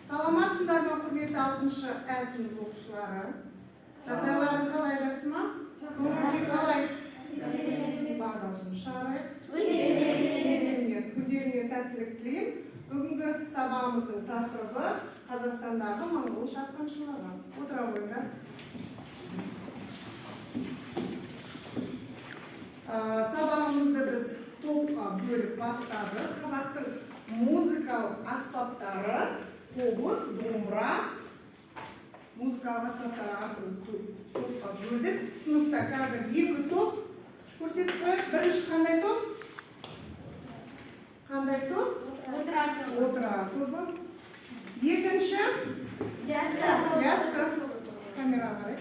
Саламатсыңдар ма, құрметті алтыншы ә сынып оқушылары? Жағдайларың қалай, жақсы ма? Көңіл күй қалай? Бар дауысын шығарайық. Керемет. Күндеріңе сәттілік тілеймін. Бүгінгі сабағымыздың тақырыбы Қазақстандағы моңғол шапқыншылығы. Отыра қойыңдар. Сабағымызды біз топқа бөліп бастадық. Қазақтың музыкалық аспаптары қобыз, домбыра, музыкалық аспаптары арқылы топқа бөлдік. Сыныпта қазір екі топ көрсетіп қояйық. Бірінші қандай топ? Қандай топ? Отырар тобы. Екінші? Яссы. Камераға қарай.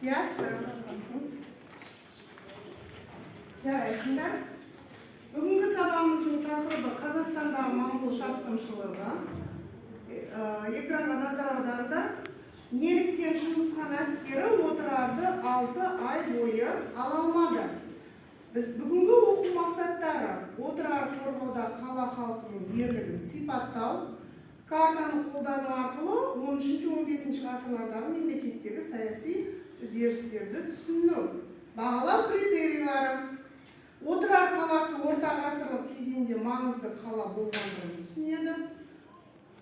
Яссы. Жарайсыңдар. Бүгінгі сабағымыздың тақырыбы Қазақстандағы моңғол шапқыншылығы. Экранға назар аударыңдар. Неліктен Шыңғыс хан әскері Отырарды 6 ай бойы ала алмады? Біз бүгінгі оқу мақсаттары: Отырар қорғауда қала халқының ерлігін сипаттау, картаны қолдану арқылы 13-15 ғасырлардағы мемлекеттегі саяси үдерістерді түсіну, бағалау критерийлері. Отырар қаласы орта ғасырлық кезеңде маңызды қала болғандығын түсінеді.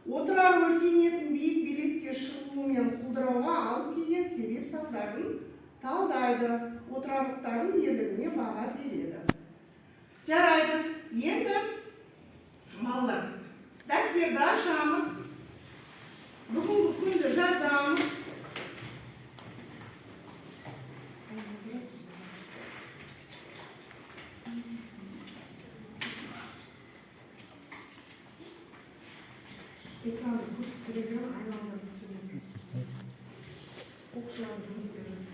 Отырар өркениетін биік белеске шығуымен құлдырауға алып келген себеп салдарын талдайды, отырарлықтардың ерлігіне баға береді. Жарайды, енді балалар, дәптерді ашамыз, бүгінгі күнді жазамыз. Экранды көп түсіре беріп, айналдырып түсіре. Оқушылар жұмыс істеп жатыр.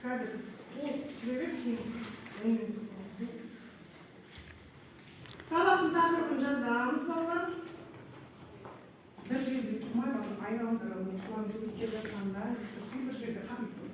Қазір толық түсіре бер, кейін 10 минут қалды. Сабақтың тақырыбын жазамыз, балалар. Бір жерде тұрмай, балалар, айналдырып, оқушылар жұмыс істеп жатқанда, сосын бір жерде қағып тұр.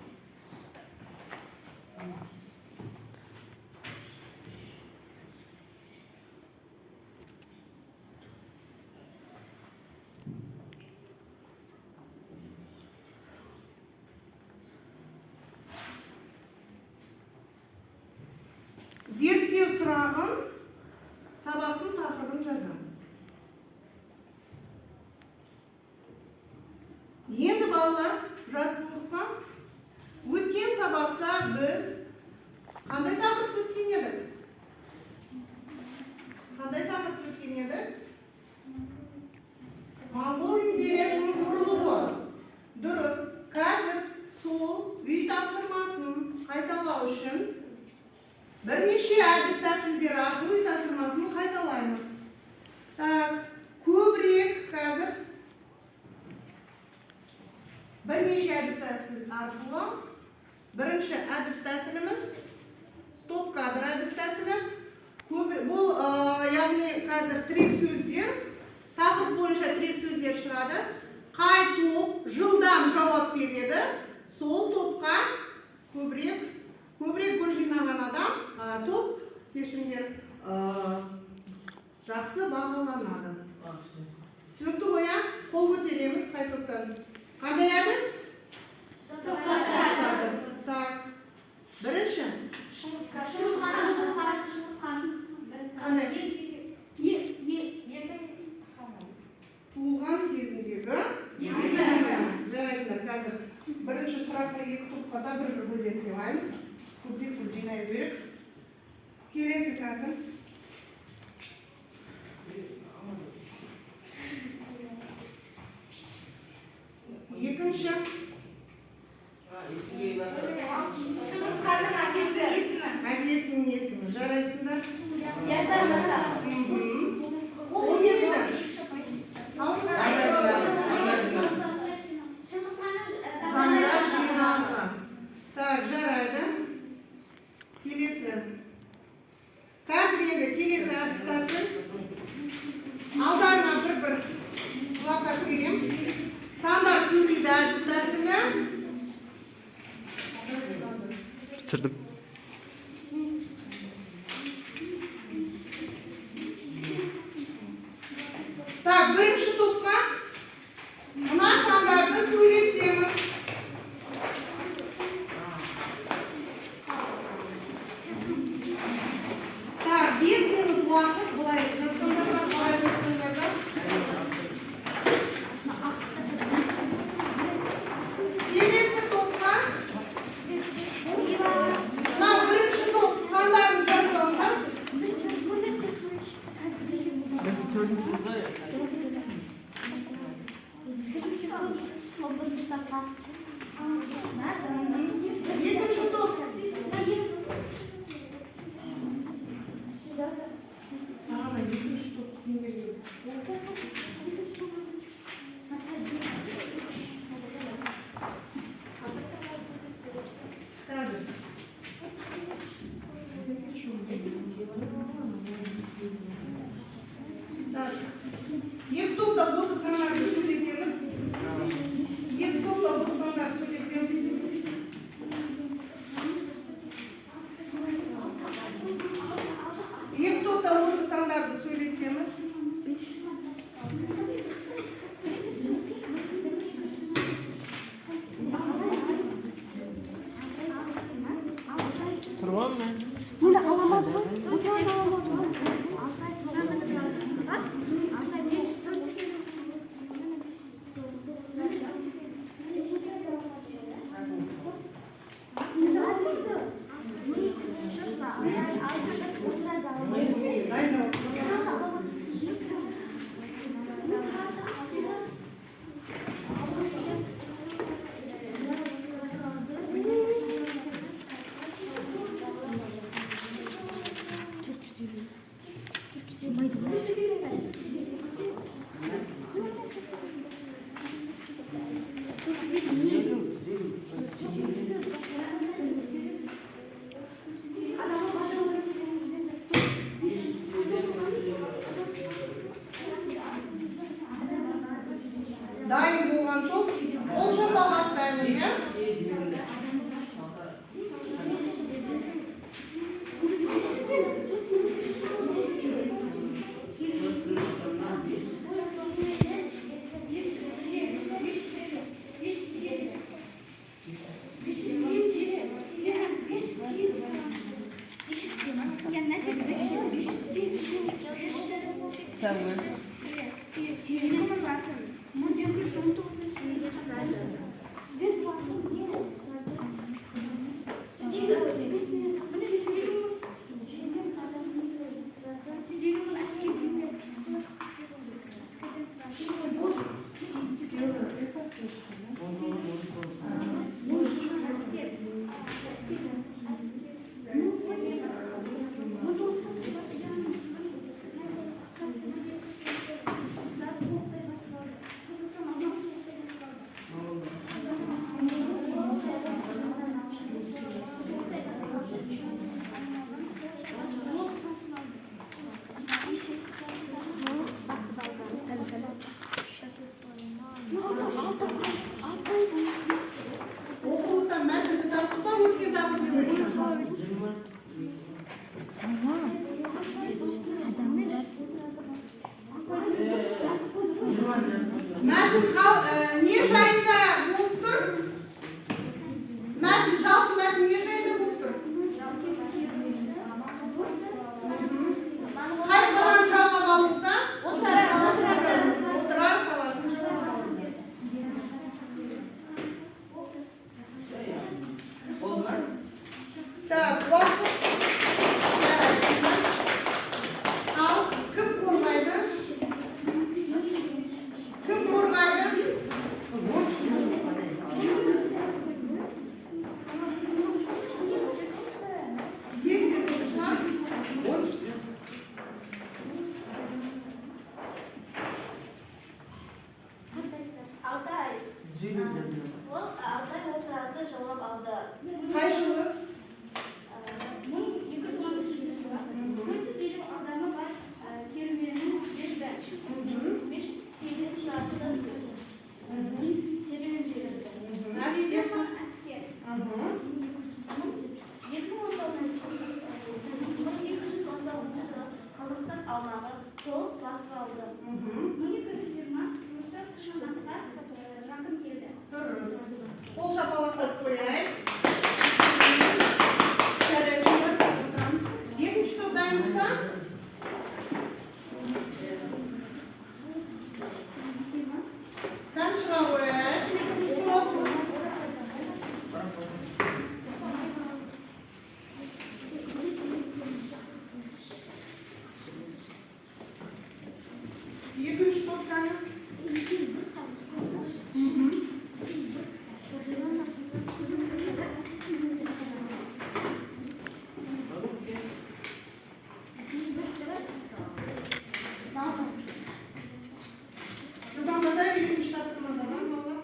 Зерттеу сұрағын, сабақтың тақырыбын жазамыз. Енді балалар, жас болдық па? Өткен сабақта біз қандай тақырып өткен едік? Қандай тақырып өткен едік? Моңғол империясының құрылуы. Дұрыс. Қазір сол үй тапсырмасын қайталау үшін бірнеше әдіс тәсілдер арқылы үй тапсырмасын қайталаймыз. Так, көбірек қазір бірнеше әдіс тәсіл арқылы. Бірінші әдіс тәсіліміз стоп кадр әдіс тәсілі. Бұл, яғни қазір тірек сөздер, тақырып бойынша тірек сөздер шығады. Қай топ жылдам жауап береді, сол топқа көбірек гүл жинаған адам, топ, кешіріңдер, жақсы бағаланады. Түсінікті ғой, иә? Қол көтереміз қай топтан? Қандай әдіс? Стоп кадр. Так. Бірінші. Қандай? Туылған кезіндегі есімі. Жарайсыңдар, қазір бірінші сұрақты екі топқа да бір-бір гүлден сыйлаймыз. Көбірек гүл жинай берейік. Келесі қазір. Екінші. Әкесінің есімі. Жарайсыңдар. Ол не еді? Заңдар жинағы. Так, жарайды. Келесі. Қазір енді келесі әдіс тәсіл. Алдарына бір-бір плакат беремін. Сандар сөйлейді әдіс тәсілі. Түсірдім. Так, бірінші топқа мына сандарды сөйлетеміз. Так, 5 минут уақыт, былай жазсаңдар да, былай жазсаңдар да. Келесі топқа мына бірінші топ сандарын жазып алыңдар. Екінші топ. Ана екінші топ сендерге. Қазір. Так. Екі топта осы сандарды сөйлетеміз. Екі топта осы сандарды сөйлетеміз. Екі топта осы сандарды сөйлетеміз. Мұнда аламады ғой. Аламады ғой. Дайындап. Дайын болған соң қол шапалақтаймыз, иә? Оқулықтан мәтінді таптық па, өткен тақырып бойынша? Мәтін не жайында болып тұр? Мәтін, жалпы мәтін не жайында болып тұр? Қай қаланы жаулап алуда? Отырар қаласын жаулап алуда. Так, уақыт. Ал, кім қорғайды? Кім қорғайды? Тез, тез, оқушылар. Алтай. Ол Алтай Отырарды жаулап алды. Қай жылы? 1213 жылы. 450 адамы бар керуенін жіберді. 500 теңге жарты керуен жіберді. Әскер. Әскер. 1219 жылы Қазақстан аумағы толық басып алды. Екінші топ, кәні. Мхм. Жылдамдатайық екінші тапсырмада, ма, балалар?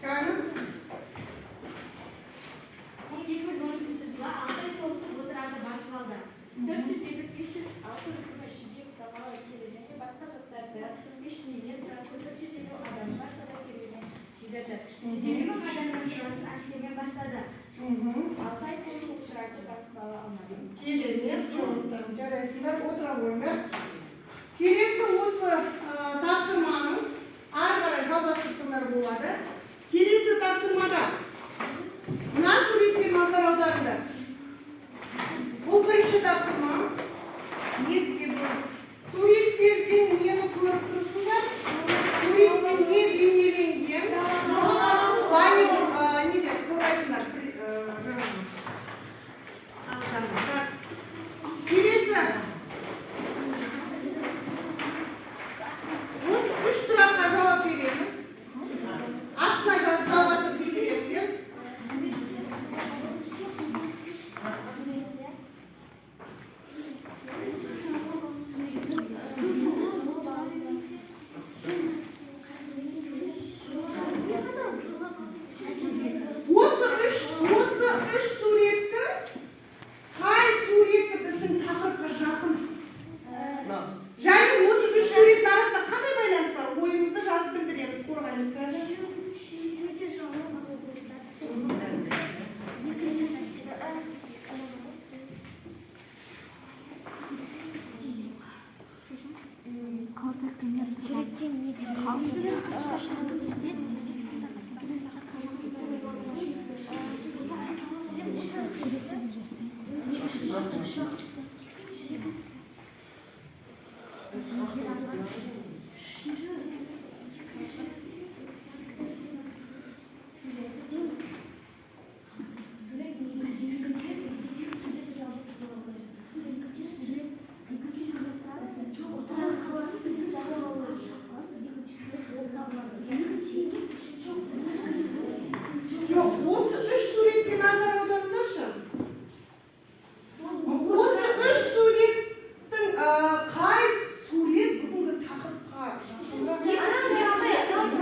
Кәні. 1213 жылы Алтай соғысы Отырарды басып алды. 450, 506 күміс жібек бағалы тері және басқа заттарды 500 мыңнан тұратын 450 адамы бар сауда керуені жіберді. 150 000 адамнан тұратын әскермен бастады. Алтай толық Отырарды басып ала алмады. Керемет, сондықтан жарайсыңдар, отыра қойыңдар. Келесі осы тапсырманың ары қарай жалғастырсаңдар болады. Келесі тапсырмада мына суретке назар аударыңдар. Бұл бірінші тапсырма. Екіге бөліп. Суреттерден нені көріп тұрсыңдар? Суретте не бейнеленген? Панику, не деп қорғайсыңдар? Жаңағы. Так. Келесі. Осы үш сұраққа жауап береміз. Астына жазып жалғастырып кете берсем. Осы үш суреттің қай суреті біздің тақырыпқа жақын? Және осы үш суреттің арасында қандай байланыс бар? Ойымызды жазып білдіреміз, қорғаймыз қазір. Жоқ, осы үш суретке назар аударыңдаршы. Осы үш суреттің қай сурет бүгінгі тақырыпқа жақынырақ?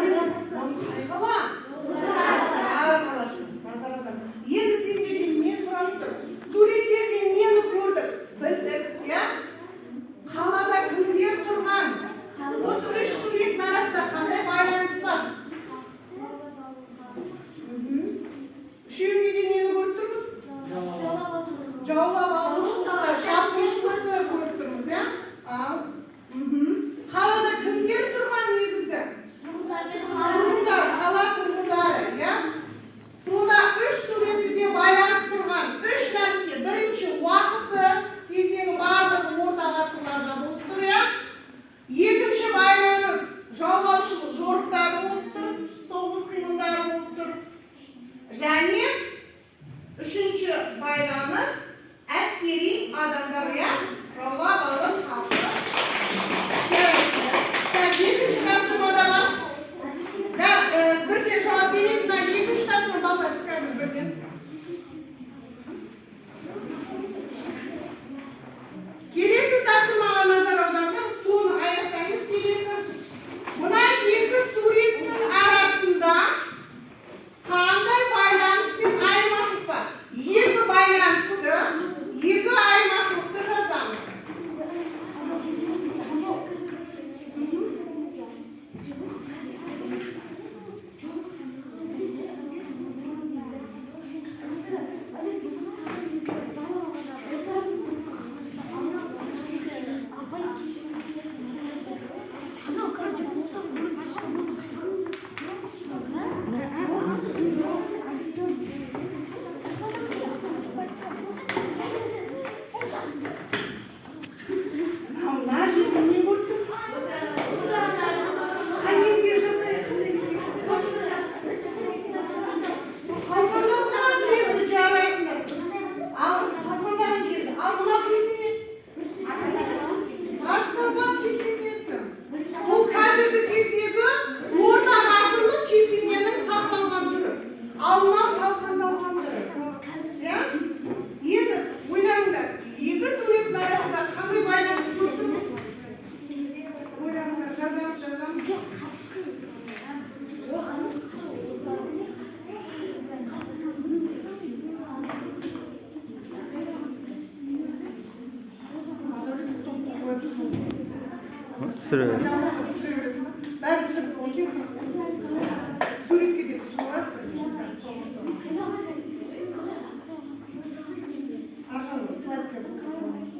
Түсіре беремін. Жалғастырып түсіре бересің ба? Бәрін түсіріп одан кейін суретке де түсіп алайық. Ар жағында слайдпен қоса саламыз.